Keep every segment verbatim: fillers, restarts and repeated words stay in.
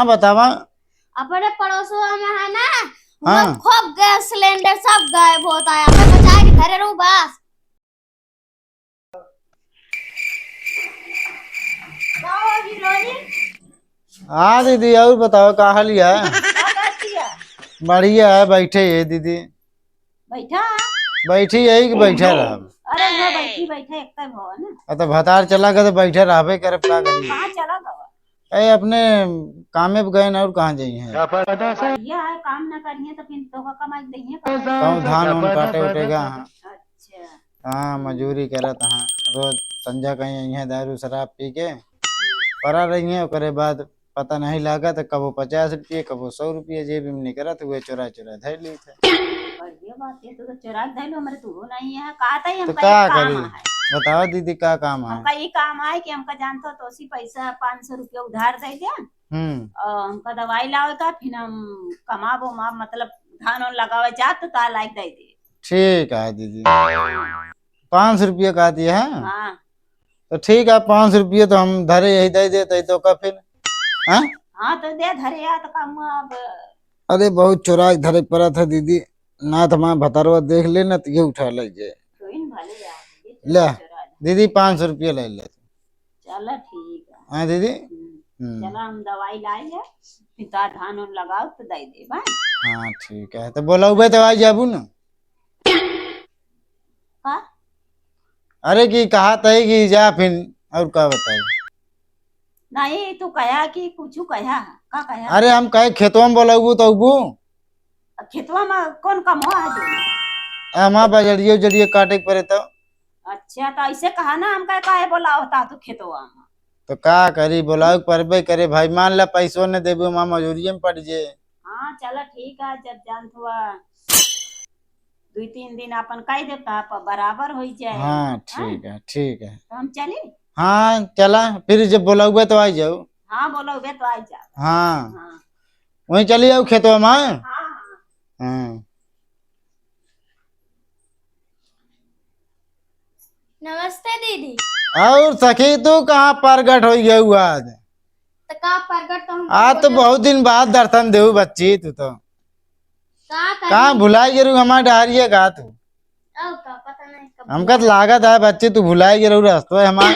हाँ, बतावा। अपने पड़ोसवा में है ना, हाँ। खूब गैस सिलेंडर सब गायब होता है, अपने बचाए के धरे रहू बस। का हो हीरोइन? हाँ दीदी, और बताओ, का हाल है? का करती है? बढ़िया है, बैठे है दीदी। बैठा? बैठी यही कि बैठा रहब। अरे, वो बैठी, बैठा, एक तक हो ना। आ, तो भतार चला गए तो बैठे रहबे करब, का करी? कहाँ चला गवा? ए, अपने कामे पे गए ना, और कहाँ जाई हैं? बढ़िया है, काम ना करिए तो फिर तो का कमाई देइए, कमाई। कहूँ धान उन काटे उठेगा, हाँ। अच्छा। हाँ, मजूरी करत हाँ, रोज संझा कहीं अइहें दारू शराब पी के परा रही हैं, ओकरे बाद पता नहीं लागत, कबो पचास रुपये, कबो सौ रुपये जेब में निकरत हुए, चोरा चोरा धर ली थे। बढ़िया बात है, तू तो चोरा के धर लो, हमारे तू नहीं है, कहा था ही तो हमका का एक काम करी? है। बताओ दीदी, का काम है? हमका ये काम है कि हमका जानत हो तो उसी पैसा पाँच सौ रुपया उधार दे दे, हम्म। और हमका दवाई लावे का, फिर हम कमाबो मा, मतलब धान उन लगावे जात तो तार लायक दे दे। ठीक है दीदी, पाँच सौ रुपया कहा दिया है। हाँ। तो ठीक है, पाँच सौ रुपये तो हम धरे यही दे देते तो का फिर, हाँ? हाँ, तो दे धरे या तो का हुआ अब। अरे, बहुत चोरा के धरे पड़ा था दीदी, ना तो हमारा भतारवा देख ले ना तो ये उठा ले जे। कोई न भले यार, ये ले, चोरा दे। दीदी, पाँच सौ रुपये ले ले। चला ठीक है। हाँ दीदी। हम्म। हम्म। चला हम दवाई लाई है, फिर तार धान उन लगाओ तो दे दे बा। हाँ ठीक है, तो बोलौबे तो आ जाबू ना। का? अरे की कहा तय कि जा फिर, और का बताई? नहीं, तू कहा कि कुछ कहा, का कहा? अरे हम कहे खेतवा में बोलौबू तो अबू। खेतवा में कौन काम हो आज? हमार बजड़िए उजड़िए काटे के पड़े तो। अच्छा, तो ऐसे कहा ना, हमका काहे बोलावता तू खेतवा में? तो का करी, बोलावे के पड़बे करे भाई, मान ला पैसो न देबे, हमार मजूरिये में पड़ जे। हाँ, चला ठीक है, जब जानत हुआ दुई तीन दिन अपन कह देता, प-, बराबर होई जाए। हाँ, हाँ? ठीक है, ठीक है। तो हम चली? हाँ, चला, फिर जब बोलौबे तो आई जाऊ। हाँ, बोलौबे तो आई जाऊ। हाँ। हाँ। वहीं चली जाऊ खेतवा में। हाँ, हाँ। हाँ। नमस्ते दीदी। और सखी, तू कहाँ प्रगट होइ गयू आज? तो का प्रगट तो हम आज तो बोले बहुत दिन बाद दर्शन देऊ बच्ची, तू तो। का करी? कहाँ भुलाई गेलू हमार डहरिया का तू? अब का पता नहीं कब हमका तो भुला। लागत है बच्ची, तू भुलाई गेलू रस्तो है हमार।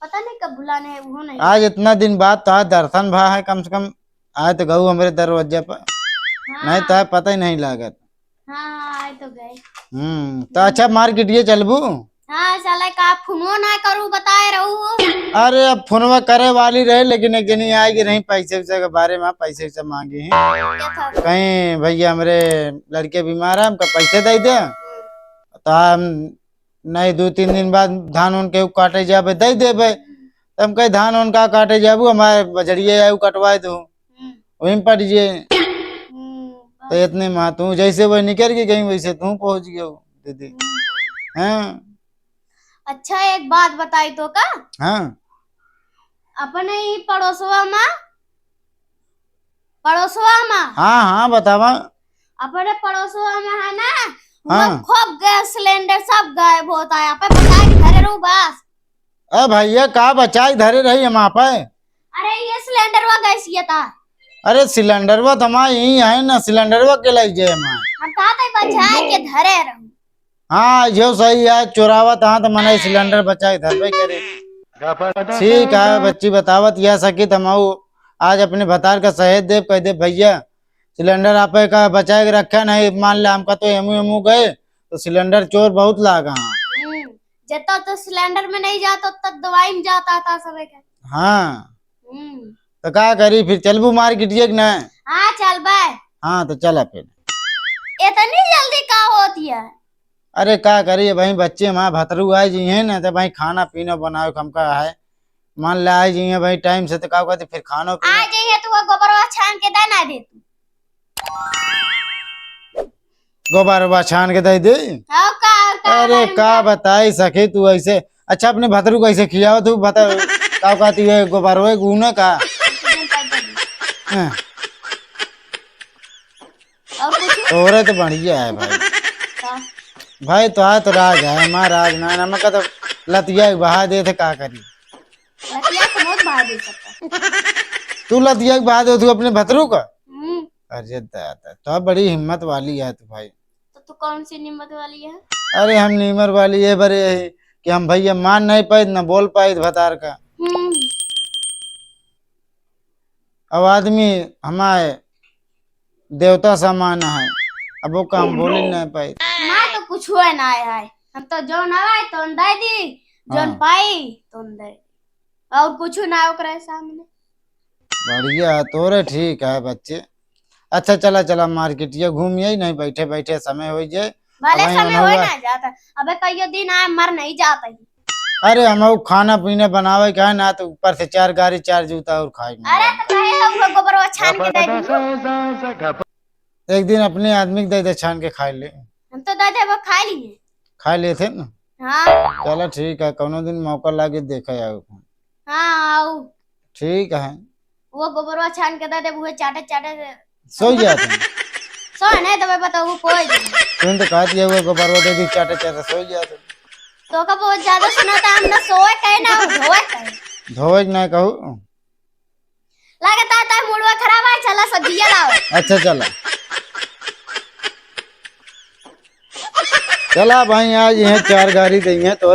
पता नहीं कब भुलाने है, वो नहीं। आज इतना दिन बाद तो आज दर्शन भा है, कम से कम आए तो गऊ हमरे दरवाजा पर, हाँ। नहीं तो पता ही नहीं लागत। हाँ, हाँ, आए तो गए। हम्म, तो अच्छा, मार्केटिए चलबू? हाँ, साला का फोनवा ना करू, बताए रहू। अरे, अब फोनवा करे वाली रहे, लेकिन एक जनी आए के रही, पैसे वैसे के बारे में, पैसे वैसे मांगी ही। क्या था? कहीं, "भैया, हमरे लड़के बीमार है, हमका पैसे दे दे।" हम्म। तो हम नहीं, दो तीन दिन बाद धान उन के काटे जाबे, दे देबे। तो हम कहे, "धान उन का काटे जाबू, हमारे बजड़िए आयु कटवाए दो।" हम्म। वहीं पड़ जे। हम्म, तो बस। इतने में तू जैसे वही निकल के गई, वैसे तू पहुंच गयो, दीदी। हम्म। हाँ। अच्छा, एक बात बताई तो का? हाँ। अपने ही पड़ोसवा में, पड़ोसवा में। हाँ, हाँ, बतावा। अपने पड़ोसवा में है ना, हाँ। वो खूब गैस सिलेंडर सब गायब होता है, आप बचाए के धरे रहू बस। ए भैया, का बचाए धरे रही हम आप? अरे, ये सिलेंडरवा गैस ये था। अरे, सिलेंडरवा तो हमारे यहीं है ना, सिलेंडरवा के लाई जे हमारे। हम कहा था बचाए के धरे रहू। हाँ, यो सही है, चोरावत हाँ तो मने सिलेंडर बचाए धरबे करे। ठीक है, बच्ची बतावत यह सकी तो हम आज अपने भतार का सहेज देब, कह दे, "भैया, सिलेंडर आपे का बचाए के रखे नहीं, मान ले हमका तो एमू एमू गए, तो सिलेंडर चोर बहुत लागा।" हम्म, जब तक तो सिलेंडर में नहीं जाता, तब तक दवाई में जाता था सबे के। हाँ। हम्म। तो का करी फिर, चलबू मार्केट ये कि ना? हाँ, चलबे। हाँ, तो चला फिर। इतनी जल्दी का होती है? अरे का करी भाई, बच्चे हमारे भतरू आए जी हैं ना, तो भाई खाना पीना बनावे के हमका है। मान ले आए जी हैं भाई टाइम से, तो का कहते फिर खानो पीनो। आ जाइए तो वो गोबरवा छान के दे ना दे तू। गोबरवा छान के दे दे। हाँ, का, का अरे नहीं का बा? बताई सखी तू ऐसे। अच्छा, अपने भतरू कैसे खियाओ तू बता, का कहती है गोबरवे गूने का? हाँ। और कुछ? तोरे तो बढ़िया है भाई। का? भाई तो आ तो राज है, हमारा राज ना, नमक का तो लतिया ही बहा दे थे, का करी? लतिया तो मौत बहा दे सकता। तू लदिया के बाद तू अपने भतरू का? हम्म। अरे दादा, तो बड़ी हिम्मत वाली है तू भाई। तो तू कौन सी हिम्मत वाली है? अरे हम नीमर वाली है बरे, यही कि हम भैया मान नहीं पाई, न बोल पाई भतार का। हम्म। अब आदमी हमारे देवता समान है, अब वो काम बोले नहीं पाई। हमारे तो कुछ हुआ ना है, हम तो जो ना आए तो दे दी, जो हाँ। पाई तो दे, और कुछ ना ओकरे सामने। बढ़िया है तोरे, ठीक है बच्चे। अच्छा चला चला मार्केटिया घूम आई, नहीं बैठे बैठे समय हो जाए। भले अब समय हो ना जाता, अबे कहियो दिन आए मर नहीं जाता ही। अरे हम खाना पीना बनावे का है ना, तो ऊपर से चार गाड़ी चार जूता और खाए नहीं। अरे तो कहे तो वो गोबरवा छान के दे दी। एक दिन अपने आदमी के दे दे छान के खाए ले। हम तो दे दे वो खा लिए। खा लेते ना। हाँ। चलो ठीक है, कोनो दिन मौका लागे देखा जाओ। हाँ आओ। ठीक है। वो गोबरवा छान के दे दे, वो चाटे चाटे से। सो जाते हैं। सो नहीं तो मैं बताऊँ कोई। तुम तो कहती है वो गोबरवा दे दी चाटे चाटे सो जाते। तो का बहुत ज्यादा सुना था, हम ना सोए कहे ना धोए कहे। धोए ना कहू। लगता है तार मुड़वा खराब है, चला सब्जिया लाओ। अच्छा चला। चला भाई, आज ये चार गाड़ी देंगे तो